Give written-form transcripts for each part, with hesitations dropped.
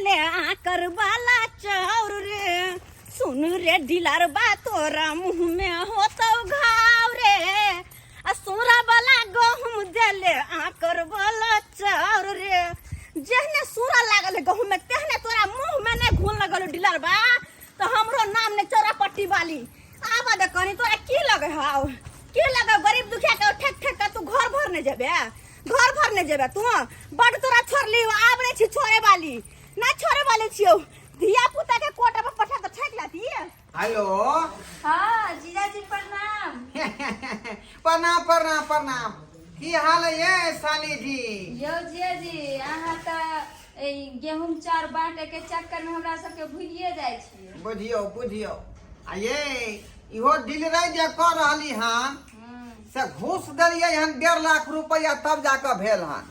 देले आकर वाला चाउर रे। सुन रे डिलरबा तोरा मुँह में होतौ घाव रे। आ सूरा वाला गहूम देले आकर वाला चाउर रे। जेहने सूरा लागल है गहूम में तेहने तोरा मुँह में नहीं घुन लगल डिलरबा, तो हमरो नाम ने चौरा पट्टी वाली। आबा दे कनी, तोरा की लगे हाव, की लगे गरीब दुखिया के ठेक ठेक के तू घर भरने जेबे, घर भरने जेबे तू। बड तोरा छोड़ली, आब नहीं छी छोड़े वाली, ना छोड़े वाली छियौ। धिया पुता के कोटा पर पठा के ठेक लाती। हेलो। हाँ जीजाजी प्रणाम। प्रणाम प्रणाम प्रणाम। की हाल है ये साली जी? यौ जीजाजी अहाँ तऽ एहि गेहूँ चाउर बाँटे के चक्कर में हमरा सबके भूलिए जाइ छियै। बुझियौ बुझियौ, आ ये इहो डिलरै जे कऽ रहली हन से घूस देलियै हन 1.5 लाख रुपैआ तब जाकऽ भेल हन,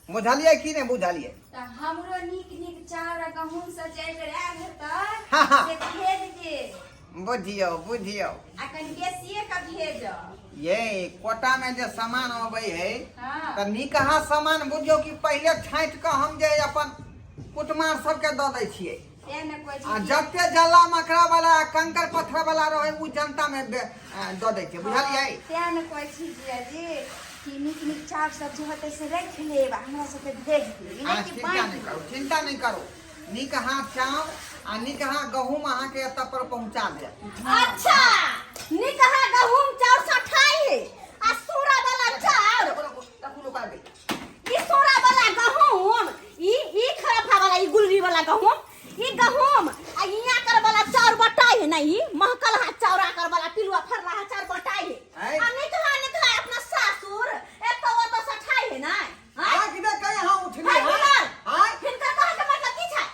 बुझलियै कि नहि बुझलियै? तऽ हमरो नीक नीक चाउर आ गहूँम सब जे एहि बेर आयल हेतै हाँ। से भेज देब। बुझियौ बुझियौ। आ कनि बेसिए के भेजब। ये कोटा में जे सामान अबै है हाँ। तऽ निकहा सामान बुझियौ कि पहिले छाँटि कऽ हम जे अपन कुटमार सबके दऽ दै छियै। तें ने कहै आ छी। जते जल्ला मकड़ा वाला कंकड़ पत्थर वाला रहे उ जनता में दऽ दै छियै, बुझलियै? तें ने कहै छी जीजाजी कि नीक नीक चाउर सब जे होतै से राखि लेब आ हमरा सबके भेज देब। ई अहाँ नहि कि चिंता बाँटि नहि करू, देब। चिंता नहि करू। नीक अहाँ चाउर आ नीक अहाँ गहूम अहाँके एतऽ पर पहुँचा देब। अच्छा, नीक अहाँ गहूम चाउर सठाई है आ सूरा वाला चाउर ई सोरा वाला गहूम, ई ई खरफा वाला, ई गुलरी वाला गहूम, ई गहूम आ इया कर वाला चाउर बटाई है ना, ई महकल हा चाउर आकर वाला पिलुआ फरला हा चाउर बटाई है। ऐ। आ नहीं तो नहीं तो अपना सासुर एतो ओतो सठाई है ना। हैं? आँख दे कहीं हाँ उठली है हाँ। हिनकर? हाँ? हिनकर कहै के मतलब की छै?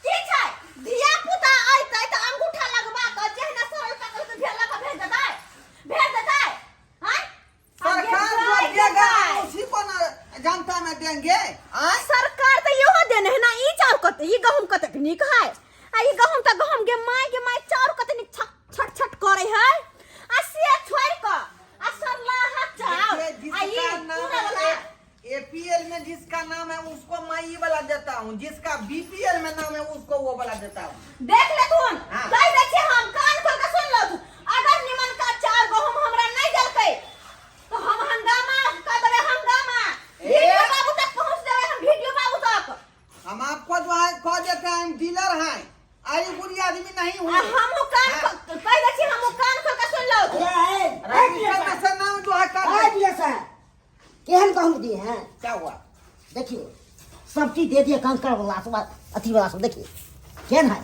की छै? धिया पुता अइतै तऽ अंगूठा लगबा कऽ जेहने सरल पाकल के भेल लऽ कऽ भेज देतै, भेज देतै। हैं? सरकार जो देगा उसी को ना जनता में देंगे। आय? सरकार तो इहो देने है ना ई चाउर कते, ई गहूम कतेक नीक है। आ ई गहूम त गहूम गे my गे my, चाउर कते नीक छट छट छट करे है। आ से छोड़ क आ सरलाहा चाउर देखिए, आ ई जिसका नाम पूरा है वाला एपीएल में जिसका नाम है उसको मैं ये वाला देता हूँ, जिसका बीपीएल में नाम है उसको वो वाला देता हूँ। देख ले तू, हाँ। कह दे छी हम कान खोल के सुन लो। अगर निमन का चाउर गहूम हमरा नहीं देलकै तो हम हंगामा कर देबै, हंगामा। ए? वीडियो बाबू तक पहुंच देबै हम, वीडियो बाबू तक। हम आपको जो है कह देते हैं, हम डीलर हैं, आई बुरी आदमी नहीं हूँ। आ हमहूँ कान हाँ। कह दै छी, हमहूँ कान खोल के सुन लो। अरे, रजिस्टर में से नाम जो है कर दे। दिया साहब, केहन गहूम दिए हैं? क्या हुआ? देखिए सब चीज दे दिए, कंकड़ वाला सब अथी वाला सब, देखिए केहन है।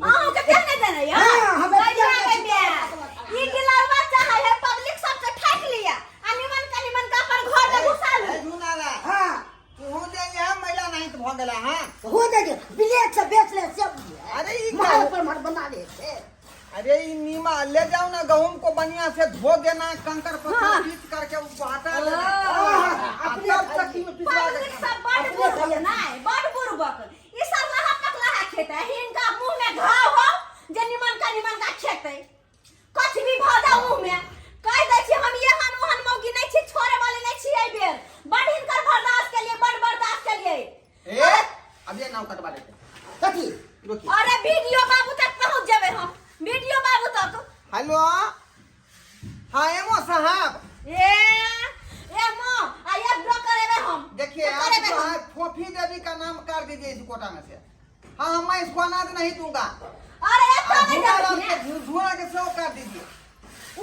अहूँ के केहन नहि देने यऽ? हाँ, हमे कहिया केहन गे बे? ई गिलरवा चाहै है पब्लिक सबके ठकि लिअ आ निमन का निमन का अपन घर में घुसा लू। ए, झुनाला। हाँ। तू जे यहाँ महिला नहीं तो भऽ गेला हाँ। हो जाएगी, ब्लैक से बेच ले सब। अरे ई माल क्या? पर माल बना ले थे। अरे ई नीमा ले जाओ ना, गहूम को बढ़िया से धो देना, कंकर पत्थर हाँ। पीस करके उसको हटा देना। हाँ, अपने तब चक्की में पिसवा पब्लिक के सब बड़ अपने बुड़बक खाइए। नहि, बड़ बुड़बक। ई सब लहा पकलाहा खेतै, हिनका मुंह में घाव हो जे निमन का निमन का खेतै। कछ भी भऽ जाउ मुंह में। कहि दै छी हम एहन ओहन मौगी नहि छी, छोड़े वाली नहि छी एहि बेर। बड़ हिनकर बर्दाश्त केलियै, बड़ बर्दाश्त केलियै। ए, अब ये नाव कटवा लेते हैं। कथी? रुकिए। अरे वीडियो बाबू तक पहुंच जेबै हम, वीडियो बाबू तक। हेलो, हाँ एमो साहब। ए एमो आ ये ब्लॉक करेबे हम। देखिए तो आप करेबे जो हम। है फोफी देवी का नाम कर दीजिए इस कोटा में से। हाँ मैं इसको अनाज नहीं दूंगा। अरे एतो आ नहीं झूला देबै डाल ने। के, झूला के सेहो कर दीजिए।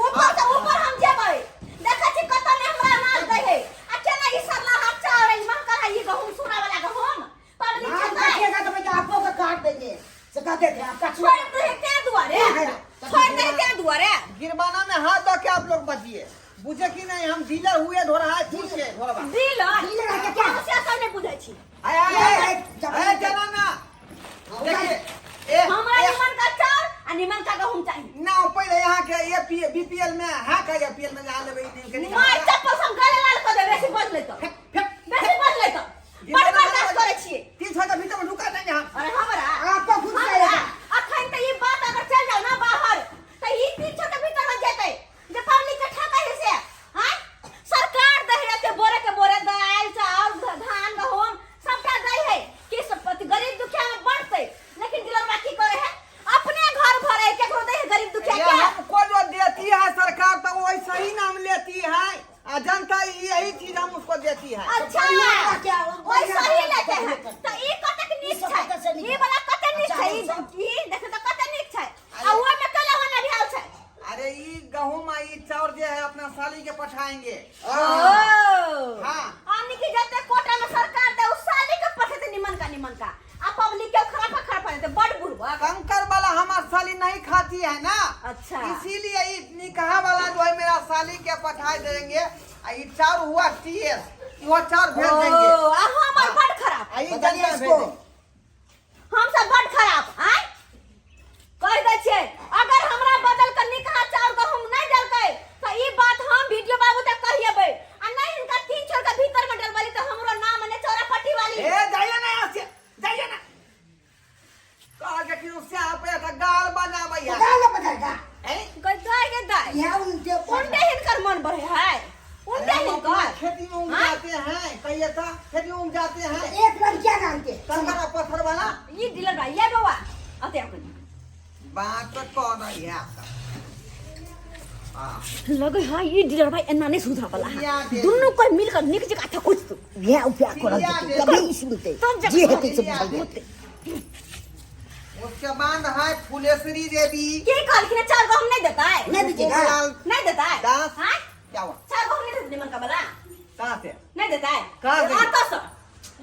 ऊपर से ऊपर हम जेबै, देखै छी कतऽ ने हमरा अनाज दै है आ केना ई सरलाहा चाउर ई महकल है, ई गहूम सूरा वाला गहूम पब्लिक नाम खेतै। काटिएगा तो भैया आपको का काट देंगे, से कहते थे आपका छोड़ दे ते दुआरे, छोड़ दे ते दुआरे। गिरबाना में हाथ दो के आप लोग बचिए, बुझे कि नहीं हम डीलर हुए धोरा है फूस के धोरबा। डीलर? डीलर है क्या? हम से सब नहीं बुझै छी। आय आय आय ए, ए जनाना देखिए ए हमरा ए, निमन का चाउर आ निमन का गहूम चाहिए। ना पहले यहाँ के एपी बीपीएल में हाँ का एपीएल में जहाँ लेबे ई के मार चप्पल हम गले लाल कऽ देबै, बेसी बजलै तऽ, फेंक फेंक बेसी बजलै तऽ बड़ बर्दाश्त करै छियै। 300 के भीतर में ढुका देंगे हम। अरे हमरा आपको घुस हमरा जाएगा। अखन तऽ ई बात अगर चल जाओ ना बाहर तऽ ई 300 के भीतर में जेतै जे पब्लिक के ठकै है से। हैं सरकार दै है एते बोरे के बोरे दालि चाउर धान गहूम सबटा दै है कि सब गरीब दुखिया देती है आ जनता यही चीज हम उसको देती है। अच्छा, बढ़िया क्या, वो वैसा बढ़िया ही लेते हैं। बढ़िया। तो ई कतेक नीक ई सब छै, कतऽ से नीक ई वाला कतेक नीक छै, ई अच्छा, ई देख तऽ कतेक नीक छै आ ओहि में कला होना भेल छै। अरे ई गहूम आ ई चाउर जे है अपना साली के पठाएंगे। ओ हाँ। आनी की जते कोटा में सरकार दे उ साली के पठेते निमन का निमन का आ पब्लिक के खराब खराब देते बड़ बुढ़वा। कंकर वाला हमार साली नहीं खाती है ना। अच्छा। इसीलिए ये निकाह वाला जो है मेरा साली के पठा देंगे आ ई चाउर हुआ टीएस वो चाउर भेज देंगे। ओ आ हमर बड़ खराब। आ ई बताइए जनता इसको। भेज देंगे। हम सब बड़ खराब आय कह दै छियै, अगर हमरा बदल के निकाह चाउर गहूम नहि देलकै तऽ ई बात हम वीडियो बाबू तक कहिएबै आ नहि हिनका तीन छोड़ के भीतर में डलबली तऽ हमरो नाम ने चौरा पट्टी वाली। ए जाइए ना यहाँ से, जाइए ना। कहा के कि उससे आप ऐसा गाल बनाबै है। गाल बजाएगा। हैं? गई दाय गे दाय। यहाँ उनके उनटे हिनकर मन बढ़े है, उनटे अरे हम अपना हिनकर। खेती में उग हाँ? जाते हैं, कहिए था खेती में उग जाते हैं। एक रंग क्या जानते? कंकरा पत्थर वाला। ई डीलर भाई ये बौआ अते अपन बात तो कह रही है आपका। हाँ। लगे हाँ ई डीलर भाई एना नहीं सुधरा वाला पिया दे। दुनू कोई मिलकर निक जगह था कुछ तो यह उपाय करल पिया जेतै, दे। तभी ई सुनतै। तब जब जे हेतै से पिया बुझल दे। जेतै। उसके बाद है फुलेश्वरी देवी। की कहलखिन है, चार गहूम नहीं देता है। नहीं दीजिएगा। गोपाल नहीं देता है। दास। हाँ? क्या हुआ? चार गहूम नहीं देते निमन का बला। कहाँ से? नहीं देता है। कहाँ से? और तो सो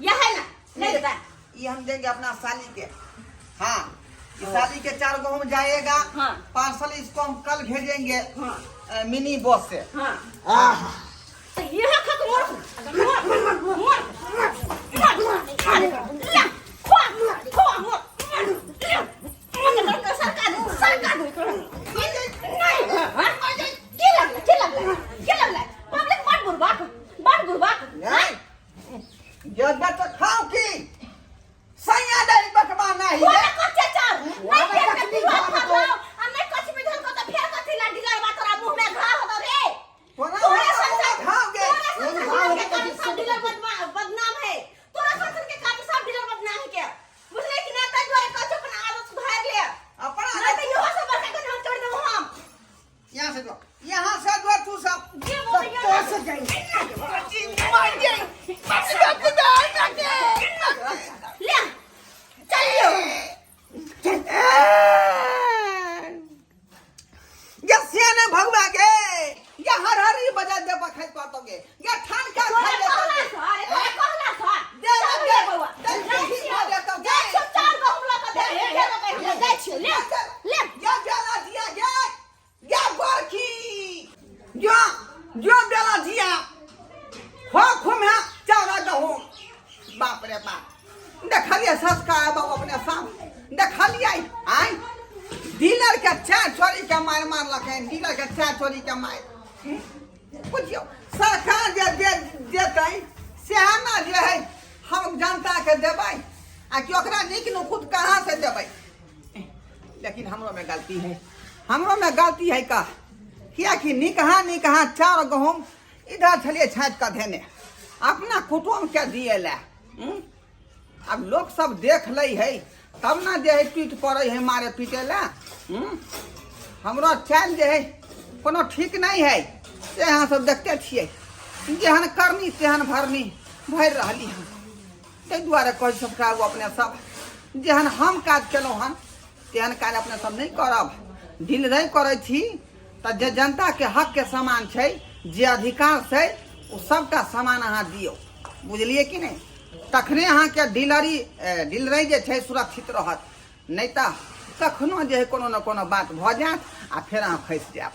यह है ना नहीं देता है। ये हम देंगे अपना साली के। हाँ, ये साली के चार गहूम जाएगा। हाँ। पार्सल इसको हम कल भेजेंगे। हाँ। मिनी बस से। हाँ। आहा। तो यह खक मोर मोर मोर मोर ला खो खो मोर ला मन कर सरकार सरकार नहीं। हाँ? की लगला की लगला की लगला पब्लिक बड़ बुरबाक बड़ बुरबाक। नहीं जब तो खाओ की सैया दही बटवा नहीं तोरा है। कच्चे चाउर नहीं पेट में पिलुआ फरलौ आ नहीं कच्ची में धन को तो फेर कथी ला डिलर बा तोरा मुंह में घाव होतो रे। तोरा तोरा मुंह में संसार घाव गे। तोरा संसार घाव के होतो कारण जिससे सब डीलर बदनाम है। तोरा संसार के कारण सब डीलर बदनाम है के बुझले कि ना? ताहि दुआरे कहै छौ अपन आदत सुधार ले। अपन नहीं तो इहो से बड़का के हम छोड़ देबो हम। यहाँ से जो यहाँ से जो तू सब जे बोलैया तो से जाई। ले चलियो। ये सियाने भगवा के ये हर हरी बजा दे बखै पतोगे ये ठान का तोरा खा कहला ले छ अरे तोरा कहला छ। दे चल दे, ले बौआ। दे, जाइ दे, छियौ। दे, दे, जाइ छियौ, चार गहूम लऽ कऽ दे दे देबै हम जाइ छियौ ले ले। ये बेला दिया ये ये बरखी जो जो बेला दिया हो खुम है चारा गहूम। बाप रे बाप देखलिए संस्कार बाबू अपने साथ देखलिए आय डीलर के चाय चोरी के मार मारलक डीलर के चाय चोरी के मार। बुझियौ सरकार जे दे देतै सएह ने जे है हम जनता के देबै आ कि ओकरा नीक नुकुत कहाँ से देबै। लेकिन हमरो में गलती है, हमरो में गलती है का कियाकि निकहा निकहा चाउर गहूम इधर छलिए छाँटि कऽ धेने अपना कुटुम्ब के दिए लए। आब लोक सब देख लै है तब ने जे है टूटि पड़ै है मारे पीटे लए। हमरो चालि जे है कोनो ठीक नहीं है से अहाँ सब देखते छियै जेहन करनी तेहन भरनी भरि रहली हन। ताहि दुआरे कहै सबटा अपने सब जेहन हम काज केलहुँ हन तेहन काज अपने सब नहि करब। डील नहि करै छी तऽ जे जनताके हकके सामान छै जे अधिकार छै ओ सबटा सामान अहाँ दियौ, बुझलियै कि नहि? तखने अहाँके डीलरी डीलरी जे छै सुरक्षित रहत, नहि तऽ कखनो जे है कोनो ने कोनो बात भऽ जायत आ फेर अहाँ फँसि जायब।